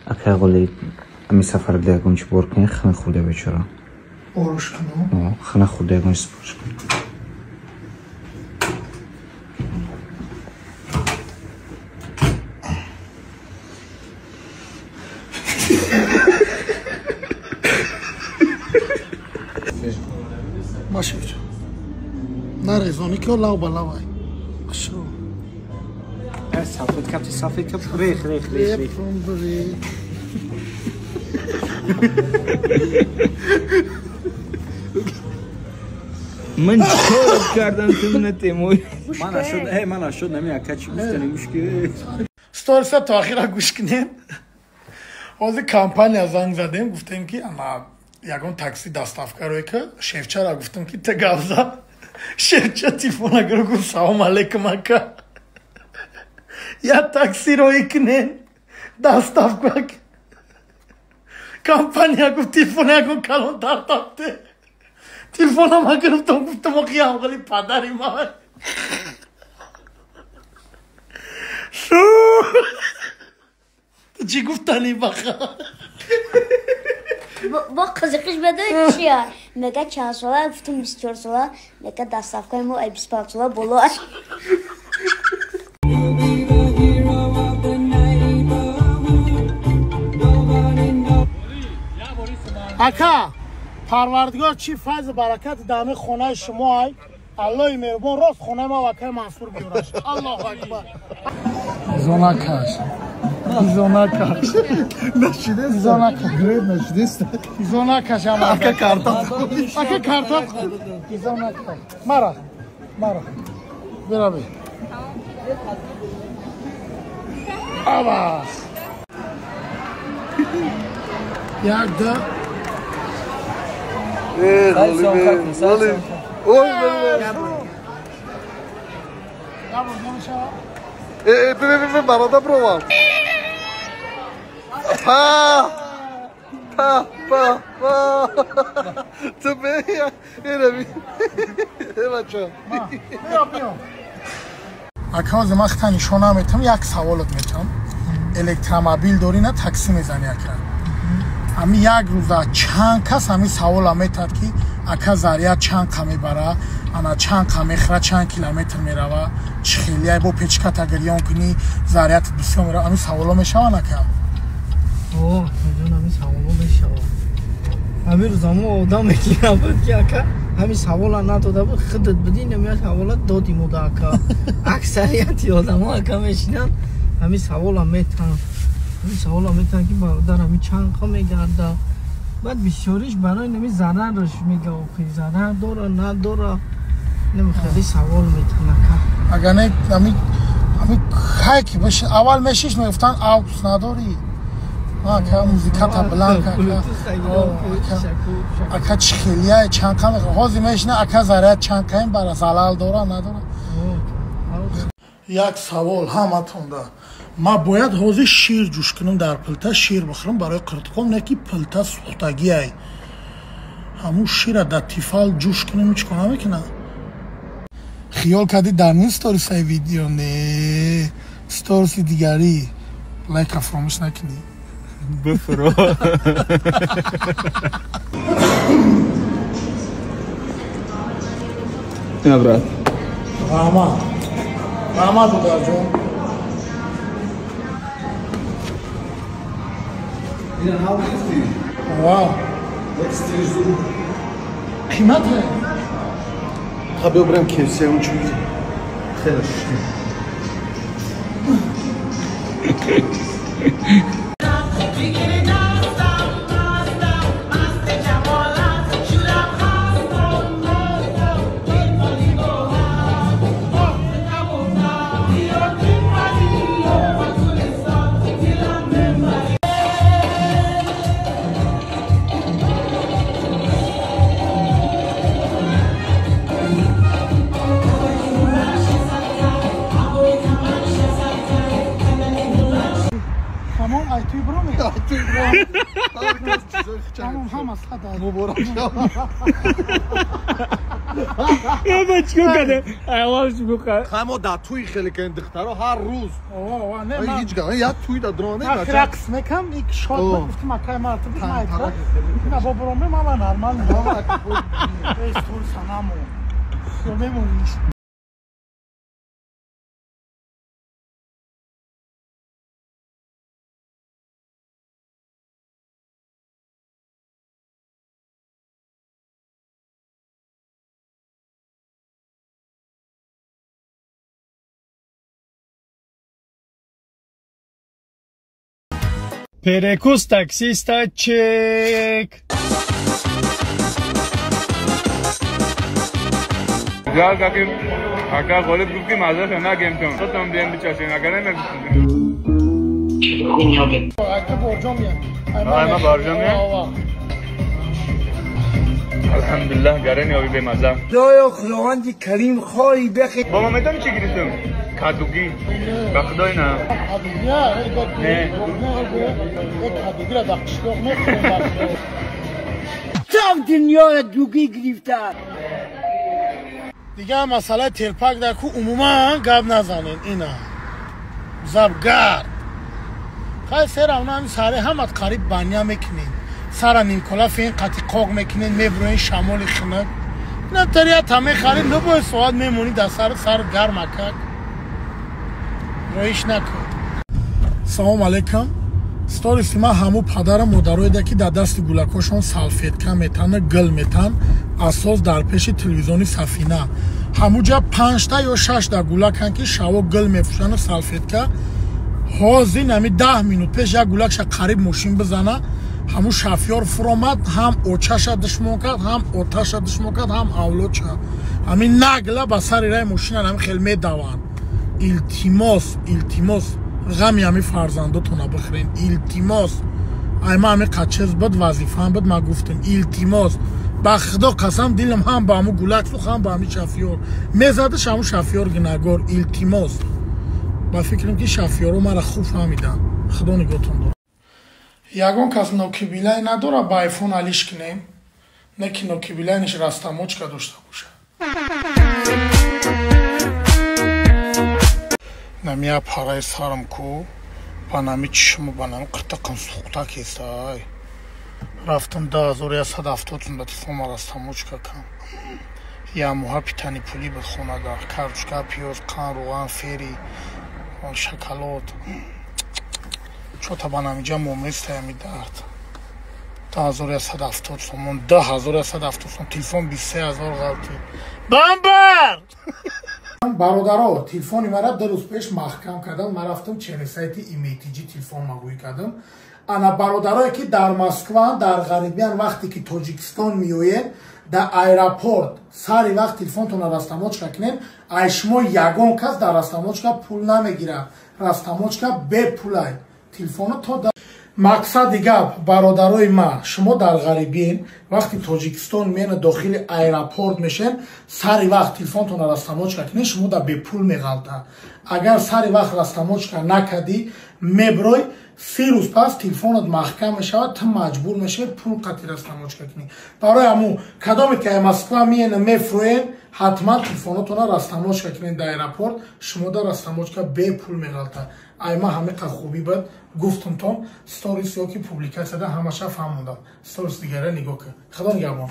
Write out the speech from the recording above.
Акай Ғолиб, ами сафар да ягон чи бор кунӣ, хина хӯрда бечора. Боруш кунам? Хина хӯрда ягон чиз борш кун. Машевча. Нарезони ки лав ба лавай. Шо. Сафед капти, сафед капти, рех, рех, рех, рех. Ман чикор кардам ту натемой? Ман ашуд, эй, ман ашуд нами ака чӣ гуфтани гӯш ки. Сториса то охира гӯш кунем. Ҳозир компания занг задем, гуфтем ки ана ягон такси доставка рӯй ка, шефчара гуфтем ки та гап зад. Шефча телефона гирифт, гуфт салом алейкум ака. Я такси рӯй кунем, доставка. Компания гуфт телефона ягон калон тартабте. Телефона ма гирифтам, гуфтам охи ҳамғали падари ман. Шу! Ту чӣ гуфтани баха? Бо қизиқиш бедои чия? Мега чанд сола, гуфтам 24 сола, мега доставкаи мо ай 25 сола боло. Ака, Парвардигор чӣ файзу баракати дами хонаи шумо ай. Аллоҳи меҳрубон рост хонаи ма вакаи Мансур биёраш. Аллоҳу акбар. Зона каш. Зона каш. Нашидест. Зона каш. Греб нашидест. Зона каш ама. Ака карта. Ака карта. Зона каш. Мара. Мара. Бираби. Ава. Як да. Ғолиб. Ой, э, э, барода бровал. Па! Па, па, па. Ту бе, эраби. Э, бача. Биё, биё. Ака, ҳозир ман хита нишона метам, як саволот метам. Электромобил дорӣ на такси мезанӣ ака? Ами як рӯза чанд кас ҳамин савола метад ки ака заряд чанд қа мебара, ана чанд қа мехӯра, чанд километр мерава, чӣ хелияй бо печката гирён кунӣ зарядат бисёр мерава. Ҳамин саволо мешаванд ака? О, ҷон, ҳамин саволо мешавад. Ҳамин рӯза мо одаме ки набуд ки ака ҳамин савола надода буд, худат будӣ намя савола додим уда ака. Аксарияти одамо ака мешинанд ҳамин савола метан. Ҳамин савола метан ки бародар ҳамин чанд қа мегарда. Баъд бисёриш барои нами зарараш мега, охи зарар дора надора, нами хеле савол метан ака. Агар не ҳамин ҳамин хай ки боши аввал мешиш мегуфтанд автобус надорӣ. Ака музиката бланк ака. Ака чӣ хелияй чанд қа мехӯра. Ҳозир мешина ака заряд чанд қа мебара, залал дора надора. Як савол ҳаматонда. Ма бояд ҳозир шир ҷӯш кунам дар пилта, шир бихӯрам барои қиртқом, не ки пилта сӯхтагиай. Ҳамун шира дар тифал ҷӯш кунем, ҳеҷ кор намекунад. Хиёл кардӣ дар нин сторисаи видео? Не, сториси дигарӣ. Лайка фаромӯш накунӣ. Бифро. На, брат. Раҳмат. Раҳмат, додарҷон. Вау. Қимате? Та биё бирем KFC он чӣ хеле шуштем. Ай туй броме? Ай туй броме. Ҳар кас чизои хича. Тамом ҳама сада. Муборак шавад. Ма чикор кардем? Ай аввал чикор кард? Ха мо дар туй хеле кардем духтаро ҳар рӯз. О, не ман ҳеҷ гап. Як туй да дроне бача. Рақс мекам, ик шод гуфтим акай ман ту бизмай. На бо броме ман нормал. Эй стол санаму. Ё мемониш. Перекус таксиста чек. Ака ғолиб гуфт ки маззаша нагем тон. Худтон бием бичашем, агар намегуфтем. Ака борҷом меям. Ма борҷом меям? Алҳамдулиллаҳ гарани оби бемазза. Худоё худованди карим хоҳӣ бихе. Бобо медонӣ чӣ гирифтам? Кадугӣ. Ба худой на. Не. Кадугиро дар қишлоқ мехӯрем. Там дунёро дугӣ гирифта. Дигар масъалаи телпак дар ку умуман гап назанед ина. Забгард. Хай сера ҳами саре ҳамат қариб баня мекунед. Сара нимкола фен қати қоқ мекунед, мебуроед шамоли хунук. Ина тарията мехаред, любой соат мемонӣ дар сари сар гармакак. Роиш накун. Салом алейкум. Сториси ман ҳаму падару модароеда ки дар дасти гулакҳошон салфетка метану гил метан, асос дар пеши телевизиони Сафина. Ҳамуҷа 5та ё 6та гулакан ки шаво гил мефурӯшану салфетка. Ҳозир нами 10 минут пеш як гулакша қариб мошин бизана, ҳаму шафёр фуромад, ҳам очаша душмон кард, ҳам оташа душмон кард, ҳам авлодша. Ҳамин нагла ба сари раи мошина ҳами хел медаванд. Илтимос, илтимос, ғами ҳами фарзандотона бихӯрен. Илтимос. Ай ман ҳами қачез буд, вазифаам буд, ман гуфтам илтимос. Ба худо қасам дилам ҳам ба ҳаму гулак сӯхт, ҳам ба ҳами шафёр. Мезадиш ҳаму шафёр гунаҳгор. Илтимос. Ба фикрам ки шафёрҳо маро хуб фаҳмиданд. Худо нигоҳтон дорад. Ягон кас нокибилай надорад ба айфон алиш кунем, не ки нокибилайниш растамочка дошта бошад. Намия параи сарам ку, ба нами чишму ба нами қиртақам сӯхта кесай. Рафтам 2170 сум ба телефонма растамочка кам. Я моҳа питани пулӣ буд хонада, картошка, пиёз, қанд, рӯған, фери, шоколад. Чота ба намиҷа моместаями дард. 2170 сомон, 2170 сом, телефон 23000 ғалти. Бамбар! Бародаро, телефони мара 2 рӯз пеш маҳкам кардам. Ман рафтам через сайти IMTG телефон магӯӣ кардам. Ана бародарое ки дар Москва, дар ғарибиян вақте ки Тоҷикистон меоед, дар аэропорт сари вақт телефонтонро растамочка кунед, ай шумо ягон кас дар растамочка пул намегирад. Растамочка бепулай. Телефоно то мақсади гап, бародарои ман, шумо дар ғарибиен, вақти Тоҷикистон мена дохили аэропорт мешен, сари вақт телефонтонро растамочка кунед, шумо дар бепул меғалтад. Агар сари вақт растамочка накардӣ, меброй, 3 рӯз пас телефонат маҳкам мешавад, ту маҷбур мешавӣ пул қати растамочка кунӣ. Барои ҳамун кадоме ки Москва меена мефурӯед, ҳатман телефонотонро растамочка кунед дар аэропорт, шумо дар растамочка бепул меғалтад. Ай ман ҳамиқа хубӣ буд, гуфтумтон, сторис ё ки публикатсияда ҳамаша фаҳмондам. Сторис дигарро нигоҳ кун. Худо нигаҳбон.